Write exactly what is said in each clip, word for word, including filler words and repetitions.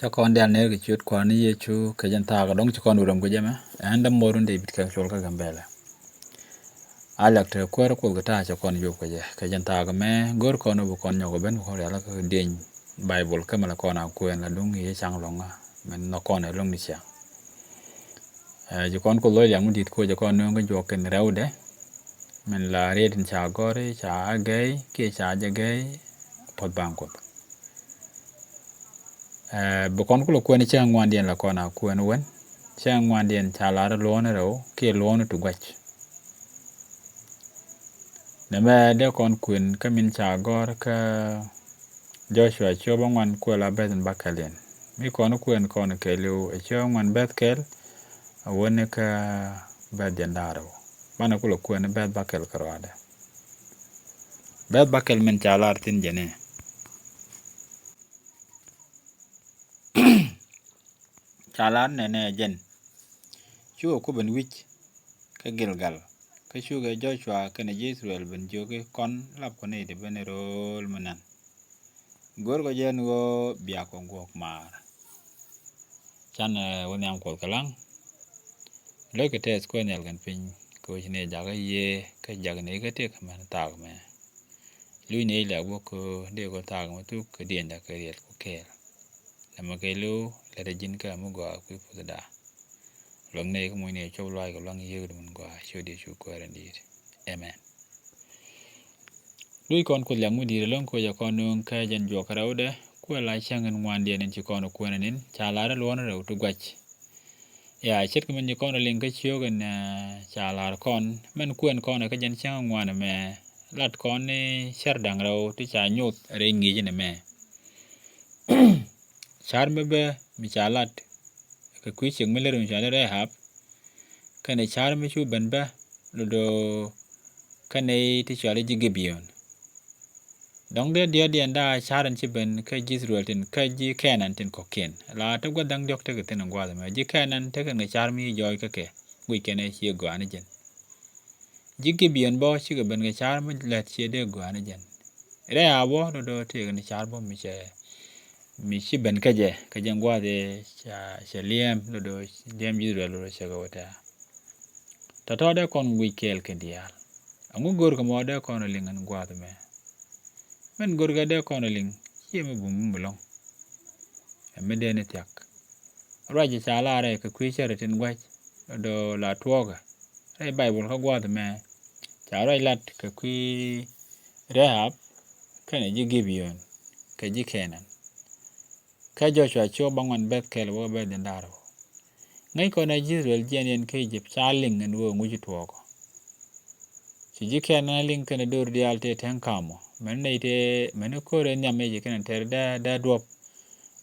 Cä kɔn dial ner kɛ ciöt Kuäär ni Yecu kɛ jɛn thaak, dɔ̱ŋ ci kɔn wurɛm kɛ jɛ mɛ. Ɛn dämuɔɔrun David kɛ col kä Gambɛlɛ. A liak te kuäär Kuoth kɛ ta̱a̱ cɛ kɔn yop kɛ jɛ kɛ jɛn thaak mɛ. Go̱r kɔn bi kɔn nyɔk ben bi kɔn rial kä dieny Baibol kä mɛ la kɔn a kuɛn la duŋ i̱ caŋ lɔŋä. Mɛn nhɔk kɔn ɛ lo̱ŋ ni ciaŋ. Ɛ, ci kɔn Kuoth lo̱c liak mi di̱i̱t kuɔ jɛ kɔn nööŋ kä juɔk kɛn rɛwdɛ. Mɛn la riet in ca gɔ̱ri ca a gɛy kiɛ ca jɛ gɛy puɔth baŋ Kuoth. Ɛ, bi kɔn kulɛ kuɛn cäŋ ŋuandiɛn la kɔn a kuɛn wän. Cäŋ ŋuandiɛn ca lar luɔ̱ɔ̱n rɛw kiɛ luɔ̱ɔ̱n ti gua̱c. Nɛmɛ dee kɔn kuɛn kä min ca gɔ̱r kä Joshua ciöp aŋuan kuɛl a beth in bakɛl in. Mi kɔn kuɛn kɔn kɛɛliw ɛ ciöp aŋuan beth kɛl a wäni kä beth jɛn da̱rɛw. Banɛ kulɛ kuɛn beth bakɛl kɛ ruaadɛ. Beth bakɛl min ca lar thin jɛni. Ca lar nɛnɛ jɛn. Cukɛ ku ben wi̱c kä Gilgal. Kä cukɛ Joshua kɛnɛ ji̱ Israel ben jiök i̱ kɔn lapkɔ nɛy ti ben i̱ ro̱o̱l mi nan. Go̱rkɔ jɛn ɣöö biakɔ guɔ̱k maar. Canɛ wä nhiam Kuɔth kɛ laŋ. Lo̱ckɛ tɛth kuɛ nhial kɛn piny kɛ ɣöö ci nɛy jakä yiëë kä jak nɛy kä tëk mɛn thaak mɛ. Luc nɛy liak bä kɛ ɣöö dee kɔ thaak mɛ thuk kɛ diɛnyda kɛ riɛl ku kɛɛl. Nɛmɛ kɛ lo̱w lɛt a ji̱n kä mi gɔaa kui̱ puthda. Luäŋ nɛy kä mucni a cop luaac kɛ luaŋ Yiëëdu min gɔaa ciöt Yecu Kuäär in di̱i̱t. Amen. Luc kɔn Kuoth liak mi di̱i̱t ɛlɔ̱ŋ kɛ ɣöö jɛ kɔn nööŋ kä jɛn juɔk kɛ rɛwdɛ kuɛ la cäŋ in ŋuandiɛn in ci kɔn kuɛn in ca lar luɔ̱ɔ̱n rɛw ti gua̱c. Ya ce̱tkɛ min ci kɔn liŋ kä ciök in, ɛ, ca lar kɔn mɛn kuɛn kɔn kä jɛn cäŋ ŋuan ɛmɛ lat kɔn ni cär da̱ŋ rɛw ti ca nyoth rɛy ŋi̱i̱c in ɛmɛ. Ca̱r mi bä mi ca lat kɛ kui̱ ciek mi lär mi cɔal i̱ Rɛhab. Kɛnɛ ca̱r mi cu ben bä lotdɔ kɛnɛ ti cɔal i̱ ji̱ Gibeon. Dɔ̱ŋ dee diɛt diɛn da̱a̱ ca̱r in ci ben kä ji̱ Israel tin kä ji̱ Kɛnan tin kɔ̱kiɛn. La te gua̱th da̱ŋ diɔ̱k tekɛ thi̱n in gua̱a̱th ɛmɛ. Ji̱ Kɛnan tekɛn kɛ ca̱r mi ci jɔɔc kä kɛ guic kɛnɛ ciɛ gɔaa ni jɛn. Ji̱ Gibeon bä cikɛ ben kɛ ca̱r mi lät ciɛ dee gɔaa ni jɛn. Rɛhab bä lotdɔ tekɛn ca̱r bä mi cɛ mi ci ben kä jɛ kɛ jɛn gua̱a̱th ëë ca, cɛ liɛm lotdɔ liɛm ji̱ Israel lotdɔ cɛ kɛ wä tɛ̈ɛ̈. Tɔ̱tɔ̱ dee kɔn guic kɛɛl kɛn diaal. Aŋu go̱o̱rkɛ mɔ dee kɔn liŋ ɛn gua̱a̱th ɛmɛ. Min go̱o̱rkɛ dee kɔn liŋ ciɛ mi bum mi lɔ̱ŋ. Ɛ mi dee ni thiak. Ruac ca lar rɛy kɛ kui̱ cärɛ tin gua̱c lotdɔ la tuɔɔkɛ rɛy Baibol kä gua̱a̱th ɛmɛ. Ca ruac lat kɛ kui̱ Rɛhab kɛnɛ ji̱ Gibeon kɛ ji̱ Kɛnan. Kä Joshua ciöök bäŋuan bɛth kɛl wä bɛth in da̱rä wä. Ŋäc kɔn ɛ ji̱ Israel jiɛn yɛn kä Egypt ca liŋ ɛn wä ŋuci tuɔɔkɔ. Ci ji̱ Kɛnan liŋ kɛnɛ do̱r diaal tëë tɛŋ kamɔ mɛn nɛy tëë mɛn ko̱r ɛ nhiam ɛ ci kɛnɛ tɛr dee dee duɔ̱p.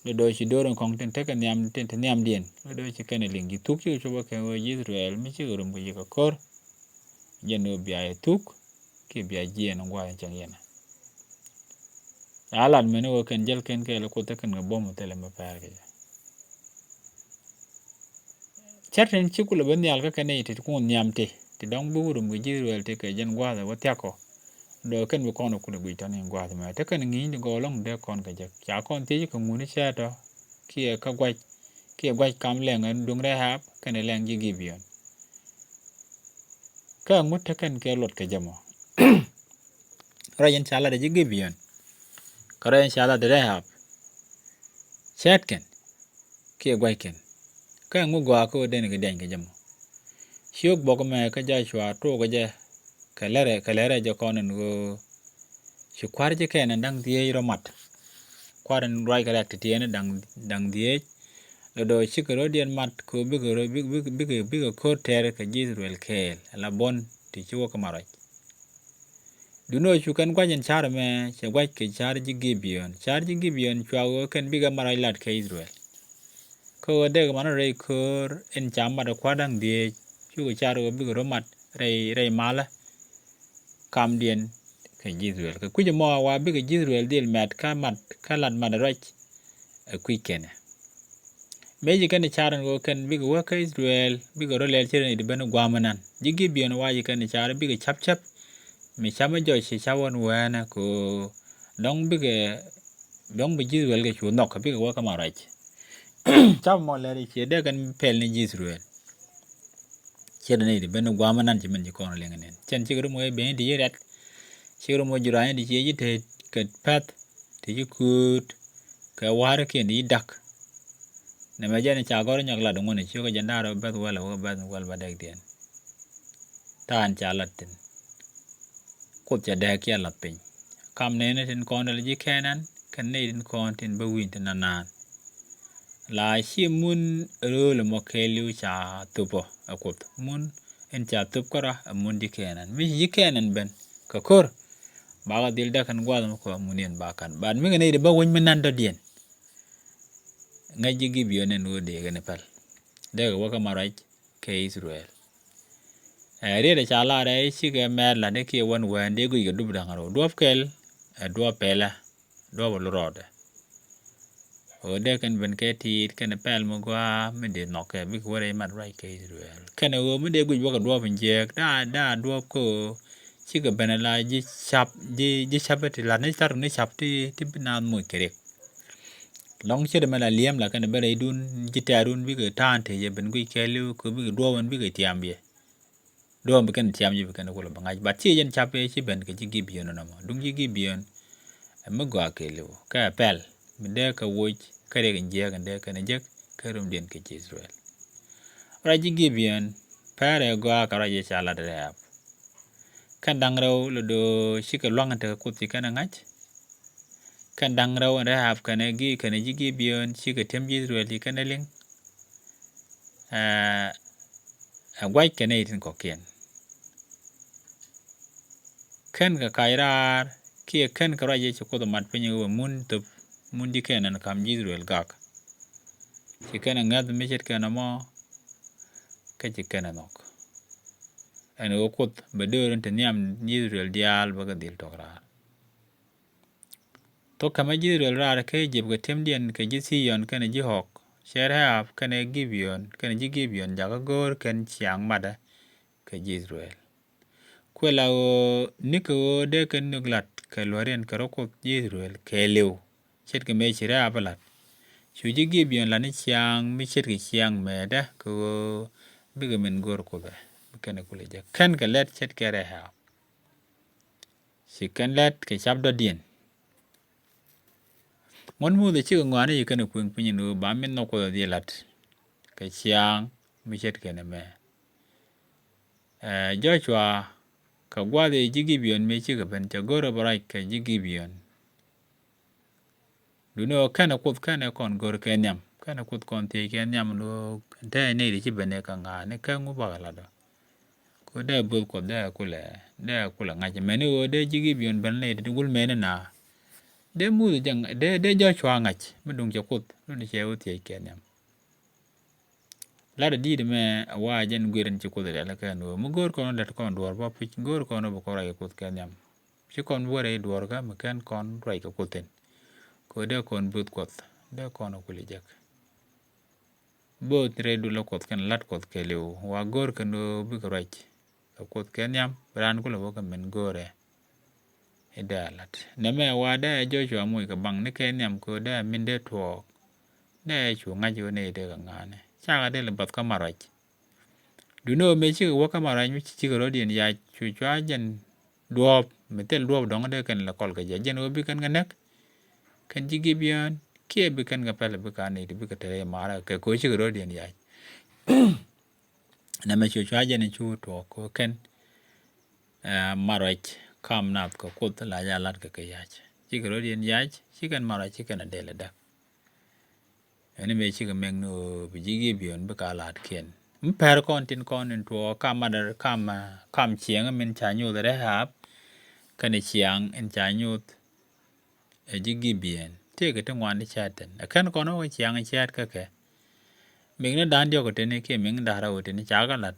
Lotdɔ ci do̱r in kɔŋ tin tekɛ nhiam tin te nhiamdiɛn lotdɔ ci kɛnɛ liŋ ji̱ thuk cikɛ copä kɛ wä ji̱ Israel mi cikɛ rum kɛ ji̱ kɛ ko̱r. Jɛn wä bia yɛ thuk kiɛ bia jiɛɛn in gua̱a̱th in cäŋ yɛn. Ca lat mɛn wä kɛn jäl kɛn kɛɛl Kuoth tekɛn kɛ buɔ̱m thilɛ mi pɛr kɛ jɛ. Cär tin ci kulɛ ben nhial kä kɛn nɛy ti kun nhiam ti ti dɔ̱ŋ bi wä rum kɛ ji̱ Israel ti kɛ jɛn gua̱a̱th ɛ wä thia̱k kɔ. Dɔ̱ kɛn bi kɔn kulɛ guic tɔ̱ni gua̱a̱th mɛ tekɛn ŋi̱i̱c ti gɔɔ lɔ̱ŋ dee kɔn kɛ jɛ ca kɔn thiec kɛ ŋuni cɛ tɔ. Kiɛ kä gua̱c kiɛ gua̱c kam lɛŋ ɛn duŋ Rɛhab kɛnɛ lɛŋ ji̱ Gibeon. Kä ŋut tekɛn kɛ luɔt kɛ jɛ mɔ. Rɔy in ca lat ji̱ Gibeon. Kä rɔy in ca lat Rɛhab. Cɛɛt kɛn kiɛ gua̱c kɛn. Kä ŋu gɔaa kä ɣöö den kɛ diany kɛ jɛ mɔ. Ciök bɔk mɛ kä Joshua tuɔɔk kɛ jɛ kɛ lɛrɛ kɛ lɛrɛ jɛ kɔn in ɣöö ci kua̱r ji̱ Kɛnan da̱ŋ dhieec rɔ mat. Kua̱r in ruac kɛ rɛk ti tiɛɛni da̱ŋ da̱ŋ dhieec. Lotdɔ cikɛ rɔ̱diɛn mat kɛ ɣöö bikɛ rɔ bikɛ bikɛ bikɛ ko̱r tɛr kɛ ji̱ Israel kɛɛl ala buɔ̱n ti ci wä kä maruac. Duundɛ ɣöö cu kɛn gua̱c in ca̱r ɛmɛ cɛ gua̱c kɛ ca̱r ji̱ Gibeon. Ca̱r ji̱ Gibeon cua ɣöö kɛn bikɛ maruac lat kɛ Israel. Kä ɣöö dee kɛ mat rɛy köör in ca mat ɛ kua̱r da̱ŋ dhieec cukɛ car ɣöö bikɛ rɔ mat rɛy rɛy malä. Kamdiɛn kɛ ji̱ Israel kɛ kui̱c ɛmɔ wa bikɛ ji̱ Israel dhil mɛt kä mat kä lat mat ɛ ruac. Ɛ kui̱c kɛnɛ mëë ci kɛn car ɛn ɣöö kɛn bikɛ wä kä Israel bikɛ rɔ lɛl ci rɛn i̱ di ben gua̱a̱m ɛnan ji̱ Gibeon wa ci kɛn car bikɛ ca̱p ca̱p. Mi ca̱p mi jɔc ci ca̱p wän wɛɛnɛ kɛ ɣöö dɔ̱ŋ bikɛ dɔ̱ŋ bi ji̱ Israel kɛ cu nhɔk kɛ bikɛ wä kä ma ruac. Cap mɔ lɛr i̱ ciɛ dee kɛn pɛl ni ji̱ Ithirɛl. Ciɛ dee ni di ben gua̱a̱m nan ci min ci kɔn liŋ nin. Cɛn cik rum wee ben di ci riat. Cik rum wee jurani di ciɛ ji̱ te kɛ pɛth ti ci kuut kɛ wa̱r kiɛn di ci dak. Nɛ mɛ jɛn ca gɔr nyɔk lat ŋun ci kɛ jɛn da̱r bɛth wɛl wä bɛth wɛl ba dɛk diɛn. Ta̱a̱n ca lat tin. Kuoth cɛ dee kiɛ lath piny. Kam nɛni tin kɔn dɛl ji̱ Kɛnan kɛn nɛy tin kɔn tin bä wi̱i̱n tin nanaan. La ci mun rööl mɔ kɛɛliw ca thupɔ ɛ Kuoth. Mun in ca thup kärɔa ɛ mun ji̱ Kɛnan. Mi ci ji̱ Kɛnan ben kɛ ko̱r. Bakɛ dhil däk kɛn gua̱th mɔ kɛ mun in ba kan. Bat mi kɛ nɛy ti bä weny mi nan dɔ̱diɛn. Ŋäc ji̱ Gibeon ɛn ɣöö dee kɛn päl. Dee kɛ wä kä ma ruac kɛ Ithirɛl. Ɛ riet ɛ ca lar ɛ cikɛ mɛr lat ni kiɛ wän wään dee guic kɛ dup da̱ŋ rɛw duɔ̱p kɛl ɛ duɔ̱p pɛlɛ duɔ̱p ɛ lurɔɔdɛ. Ɣöö dee kɛn ben kɛ tiit kɛn pɛl mi gɔaa mi dee nhɔk kɛ bikɛ wä rɛy mat ruac kɛ Ithirɛl kɛn ɣöö mi dee guic wä kɛ duɔ̱p in jiɛɛk daa daa duɔ̱p kä ɣöö cikɛ ben ɛ la ji̱ cap ji̱ ji̱ cap ti lat ni tar ni cap ti ti bi naath moc kɛ riɛk. Lɔ̱ŋ ce̱t ɛmɛ la liɛm la kɛn ben rɛydun ji̱ tɛ̈run bikɛ ta̱a̱n tëë jɛ ben guic kɛɛliw kɛ bikɛ duɔ̱ɔ̱p ɛn bikɛ tiam biɛ. Duɔ̱ɔ̱p bi kɛn tiam ji̱ bi kɛn kulɛ bi ŋa̱c bat ci jɛn cap ëë ci ben kɛ ji̱ Gibeon ɛnɔmɔ duŋ ji̱ Gibeon. Ɛ mi gɔaa kɛɛliw kɛ pɛl mi dee kɛ woc kɛ riɛk in jiɛɛk in dee kɛn jek kɛ rumdiɛn kɛ ji̱ Ithirɛl. Ruac ji̱ Gibeon pɛrɛ gɔaa kɛ ruac jɛ ca lat Rɛhab. Kɛn da̱ŋ rɛw lɛ do̱o̱ cikɛ lua̱ŋ in tekɛ Kuoth ci kɛn ɛ ŋa̱c. Kɛn da̱ŋ rɛw in Rɛhab kɛnɛ gi kɛnɛ ji̱ Gibeon cikɛ ti̱em ji̱ Ithirɛl ci kɛn ɛ liŋ. Ɛ, ɛ gua̱c kɛnɛ itin kɔ̱kiɛn. Kɛn kɛ kac raar kiɛ kɛn kɛ ruac yɛ ci Kuoth ɛ mat piny ɛ wee mun thöp mun ji̱ kɛn ɛn ka̱m ji̱ Ithirɛl gak. Ci kɛn ɛ ŋäth mi ce̱tkɛn ɛmɔ kä ci kɛn ɛ nhɔk. Ɛn ɣöö Kuoth bɛ döör in te nhiam ji̱ Ithirɛl diaal bä kɛ dhil tɔk raar. Thok kɛmɛ ji̱ Ithirɛl raar kä Ijip kɛ ti̱emdiɛn kɛ ji̱ Thiyɔn kɛnɛ ji̱ Ɣɔk cɛ Rɛhab kɛnɛ Gibeon kɛnɛ ji̱ Gibeon jakä go̱o̱r kɛn ciaŋ matdä kɛ ji̱ Ithirɛl. Kuɛ la ɣöö nikɛ ɣöö dee kɛn nhök lat kɛ luäriɛn kɛ rɔ Kuoth ji̱ Ithirɛl kɛɛliw. Ce̱tkɛ mëë ci Rɛhab ɛ la̱t. Cu ji̱ Gibeon la̱t ni ciaŋ mi ce̱tkɛ ciaŋ mëëdä kɛ ɣöö bikɛ min go̱o̱r Kuoth ɛ bi kɛn ɛ kulɛ jek kɛn kɛ lɛt ce̱tkɛ Rɛhab. Ci kɛn lɛt kɛ cap dɔ̱diɛn. Ŋuɔ̱t Muthɛ cikɛ ŋɔaani ci kɛn ɛ kueŋ piny ni ɣöö ba min nhɔk Kuoth ɛ dhil la̱t kɛ ciaŋ mi ce̱tkɛ ni mɛ. Ɛ Jocua kɛ gua̱a̱th ëë ji̱ Gibeon mëë cikɛ ben cɛ go̱rɛ bɛ ruac kɛ ji̱ Gibeon. Duundɛ ɣöö kɛnɛ Kuoth kɛnɛ kɔn go̱r kɛ nhiam kɛnɛ Kuoth kɔn thiec kɛ nhiam lo̱o̱k ɛn te nɛy ti ci ben ɛ kɛ ŋa̱a̱n ni kɛ ŋu bakɛ lat ɔ. Kɛ ɣöö dee bo̱th Kuɔth dee kulɛ dee kulɛ ŋa̱c mɛni ɣöö dee ji̱ Gibeon ben nɛy ti gul mɛni na. Dee Muthɛ jɛ ŋa̱c dee dee Jocua ŋa̱c mi duŋ cɛ Kuoth luni cɛ wä thiec kɛ nhiam. Lat ɛ di̱i̱t ɛmɛ ɛ wa jɛn guir in ci Kuoth riɛl kɛ ɛn ɣöö mi go̱o̱r kɔn lät kɔn duɔ̱ɔ̱r bä pi̱c go̱o̱r kɔn bä kɔn ruac kɛ Kuoth kɛ nhiam. Ci kɔn wä rɛy duɔ̱ɔ̱r kä mi kɛn kɔn ruac kɛ Kuoth thi̱n. Kɛ ɣöö dee kɔn bo̱th Kuɔth dee kɔn kuli jek. Bo̱o̱th rɛy dulä Kuɔth kɛn la̱t Kuɔth kɛɛliw wa go̱o̱r kɛn ɣöö bikɛ ruac kɛ Kuoth kɛ nhiam bi raan kulɛ wä kɛ min go̱o̱rɛ. I̱ dee a la̱t nɛmɛ wa dee a Jocua moc kɛ baŋ ni kɛ nhiam kɛ ɣöö dee a min dee tuɔɔk. Dee a cu ŋa̱c ɣöö nɛy dee kɛ ŋa̱a̱ni cakɛ dee lɛ bath kä ma ruac. Duundɛ ɣöö mëë cikɛ wä kä ma ruac mi ci cikɛ rɔ̱diɛn yac cu cua jɛn duɔ̱ɔ̱p mi thil duɔ̱ɔ̱p dɔ̱ŋ dee kɛn lɛ kɔl kɛ jɛ jɛn ɣöö bi kɛn kɛ näk. Kɛn ji̱ Gibeon kiɛ bi kɛn kɛ pɛl bi ka nɛy ti bikɛ te rɛy maarä kɛ kɛ ɣöö cikɛ rɔ̱diɛn yac. Nɛmɛ cu cua jɛn cu tuɔɔk kɛ kɛn. Ɛ ma ruac kam nath kɛ Kuoth la ja lat kɛ kɛ yac cikɛ rɔ̱diɛn yac ci kɛn ma ruac ci kɛn a dee lɛ däk. Ɛn mëë cikɛ mɛk ni ɣöö bi ji̱ Gibeon bikɛ a la̱tkiɛn mi pɛr kɔn tin kɔn in tuɔɔk kam madar kam kam ciɛŋ min ca nyoth Rɛhab. Kɛn ciaŋ in ca nyoth ɛ ji̱ Gibeon tëëkɛ ti ŋuan ti cäät thin ɛ kɛn kɔn wä ciaŋ cäät kä kɛ. Mik ni da̱a̱n diɔ̱k ɛ tini kiɛ mik ni da̱a̱n rɛw ɛ tini cakɛ la̱t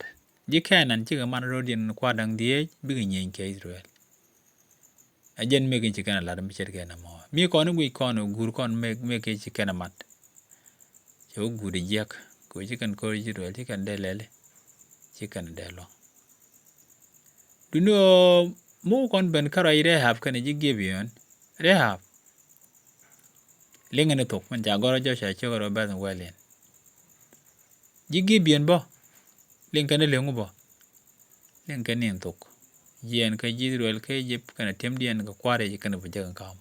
ji̱ Kɛnan cikɛ man ro̱diɛn kua̱r da̱ŋ dhieec bikɛ nyieny kɛ Ithirɛl. Ɛ jɛn mëk in ci kɛn a la̱t mi ce̱tkɛ nɛmɔ mi kɔn i̱ guic kɔn i̱ guur kɔn mëk mëk in ci kɛn a mat. Cɛ wä guut i̱ jiäk kɛ wä ci kɛn ko̱r ji̱ duel ci kɛn dee lɛli. Ci kɛn dee luɔ̱ŋ. Duundɛ ɣöö mi wä kɔn ben kä ruac Rɛhab kɛnɛ ji̱ Gibeon. Rɛhab liŋɛ ni thok min ca gɔr rɔ jɔc ca cio̱k rɔ bɛth in wɛl in. Ji̱ Gibeon bä, liŋ kɛn ɛ liŋ bä. Liŋ kɛn ni thok. Jiɛɛn kä ji̱ I-thɛ-rɛl kä I-jëp kɛnɛ tëmdiɛn kɛ kua̱r yɛ ji̱ kɛnɛ bä jek in kam.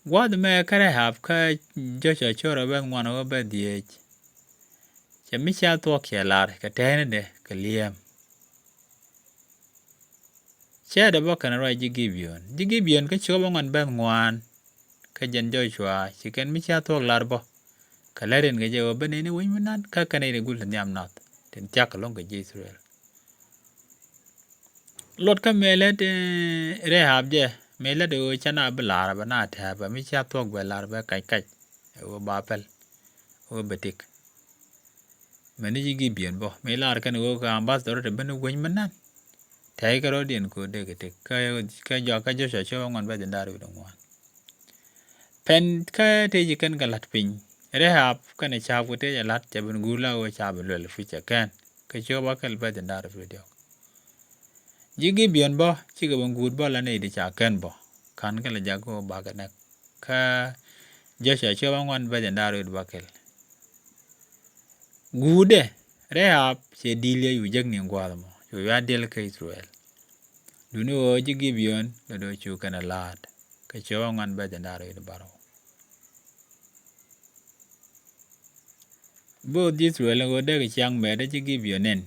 Gua̱a̱th mɛ kä Rɛhab kä Jɔcua cor ɛ bɛth ŋuan ɛ wä bɛth dhieec. Cɛ mi cia thuɔ̱k cɛ lar kɛ tɛɛni dɛ kɛ liɛm. Cɛ dɛ bä kɛn ruac ji̱ Gibeon. Ji̱ Gibeon kä ciöp aŋuan bɛth ŋuan. Kä jɛn Jɔcua ci kɛn mi cia thuɔ̱k lar bä. Kɛ lɛr in kɛ jɛ ɣöö ben in i̱ wec mi nan kä kɛn in i̱ gul ti nhiam nath tin thiak kɛ lo̱ŋ kɛ ji̱ I-thɛ-rɛl. Luɔt kä mëë lät, eh, Rɛhab jɛ mëë lät ɣöö ca na bi lar bɛ na tɛ̈ɛ̈ bɛ mi cia thuɔ̱k bɛ lar bɛ kac kac. Ɛ ɣöö ba pɛl ɣöö bɛ tik. Mɛn ni ji̱ Gibeon bä mëë lar kɛn ɣöö kɛ ambassador te ben i̱ wec mi nan. Tɛ̈ɛ̈c kɛ rɔ̱diɛn kɛ ɣöö dee kɛ tik kä, kä jɔak kä Jɔcua ciöp aŋuan bɛth in da̱r wi̱cdɛ ŋuan. Pɛn kä tëë ci kɛn kɛ la̱t piny. Rɛhab kɛnɛ ca̱a̱p kɛ tëë cɛ la̱t cɛ ben guur la ɣöö ca ben luɛl fuc cɛ kɛn. Kä ciöp a kɛl bɛth in da̱r wi̱cdɛ diɔ̱k. Ji̱ Gibeon bä cikɛ ben guur bä la nɛy di ca kɛn bä. Ka̱n kɛ lɛ jak ɣöö bakɛ nɛk. Kä Jɔcua ciöp aŋuan bɛth in da̱r wi̱cdɛ bäkɛl. Guutdɛ Rɛhab cɛ di̱i̱l yɛ cu jek ni gua̱a̱th mɔ cu ya diɛl kä I-thɛ-rɛl. Duŋni ɣöö ji̱ Gibeon lɛ do̱ cu kɛn ɛ la̱a̱t kɛ ciöp aŋuan bɛth in da̱r wi̱cdɛ bärɔw. Bo̱o̱th ji̱ I-thɛ-rɛl ɣöö dee kɛ ciaŋ mɛɛt ji̱ Gibeon nɛn.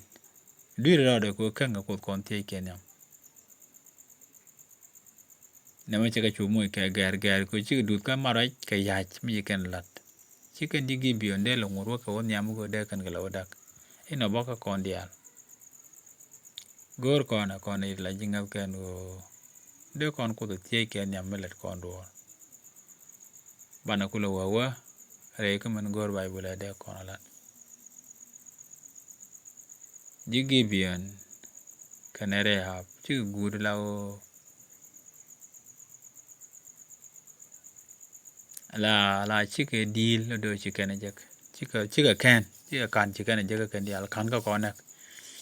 Dui̱r rɔɔdɛ kɛ ɣöö käŋ kɛ Kuoth kɔn thiec kɛ nhiam. Nɛmɛ cɛ kɛ cu moc kɛ gɛɛr gɛɛr kɛ ɣöö cikɛ duth kä mat ruac kɛ ya̱c mi ci kɛn la̱t. Ci kɛn ji̱ Gibeon dee lɛ ŋut wä kɛ wä nhiam mi kɛ ɣöö dee kɛn kɛ lɛ wä dak. Inɔ bä kä kɔn diaal. Go̱o̱r kɔn ɛ kɔn i̱ la ji̱ ŋäth kɛn ɣöö dee kɔn Kuoth thiec kɛ nhiam mi lät kɔn duɔ̱ɔ̱r. Banɛ kulɛ wä wä rɛy kä min go̱o̱r Bayböl ɛ dee kɔn ɛ lat. Ji̱ Gibeon kɛnɛ Rɛhab cikɛ guut la ɣöö la, la cikɛ di̱i̱l la do̱ ci kɛn jek. Cikɛ, cikɛ kɛn, cikɛ ka̱n ci kɛn jek kä kɛn diaal ka̱n kä kɔn nɛk.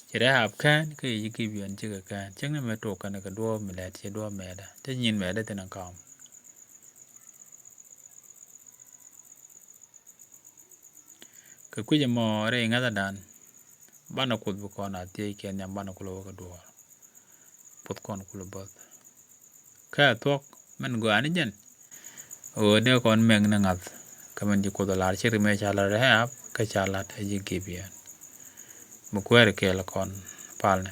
Ci Rɛhab kɛn kä ji̱ Gibeon cikɛ kɛn. Cäŋ ni mɛ tok kɛn kɛ duɔ̱ɔ̱p mi lɛt ci duɔ̱ɔ̱p mɛɛdä. Te nyin mɛɛdä thin ɛn ka̱m. Kɛ kui̱c ɛmɔ rɛy ŋäthädan banɛ Kuoth bi kɔn a thiec kɛ nhiam banɛ kulɛ wä kɛ duɔ̱ɔ̱r. Puɔth kɔn kulɛ bo̱th. Kä ɛ thuɔ̱k min gɔaa ni jɛn. Ɣöö dee kɔn mɛk ni ŋa̱th kä min ji̱ Kuoth ɛ lar ce̱t ri mëë ca lat Rɛhab kä ca lat ɛ ji̱ Gibeon. Mi kuäär kɛɛl kɔn palnɛ.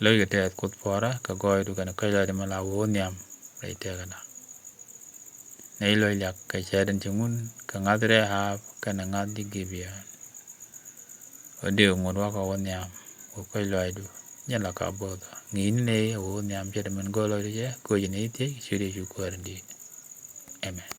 Lo̱ckɛ tɛth Kuoth puɔ̱rä kɛ gɔɔydu kɛnɛ kɔ̱c lɔcdä mi la wä wä nhiam rɛy tëkäda. Nɛy luɔ̱c liak kɛ cɛɛt in ci ŋun kɛ ŋa̱th Rɛhab kɛnɛ ŋa̱th ji̱ Gibeon. Ɣöö dee ŋut wakɔ wä nhiam kɛ kɔ̱c lɔcdu. Jɛn la ka bo̱o̱th ɔ ŋi̱i̱cni nɛy ɛ wä wä nhiam ce̱t min go̱o̱r lɔcdu jɛ ko̱c ni thiec ciöt Yecu kuäär in di̱i̱t. Amen.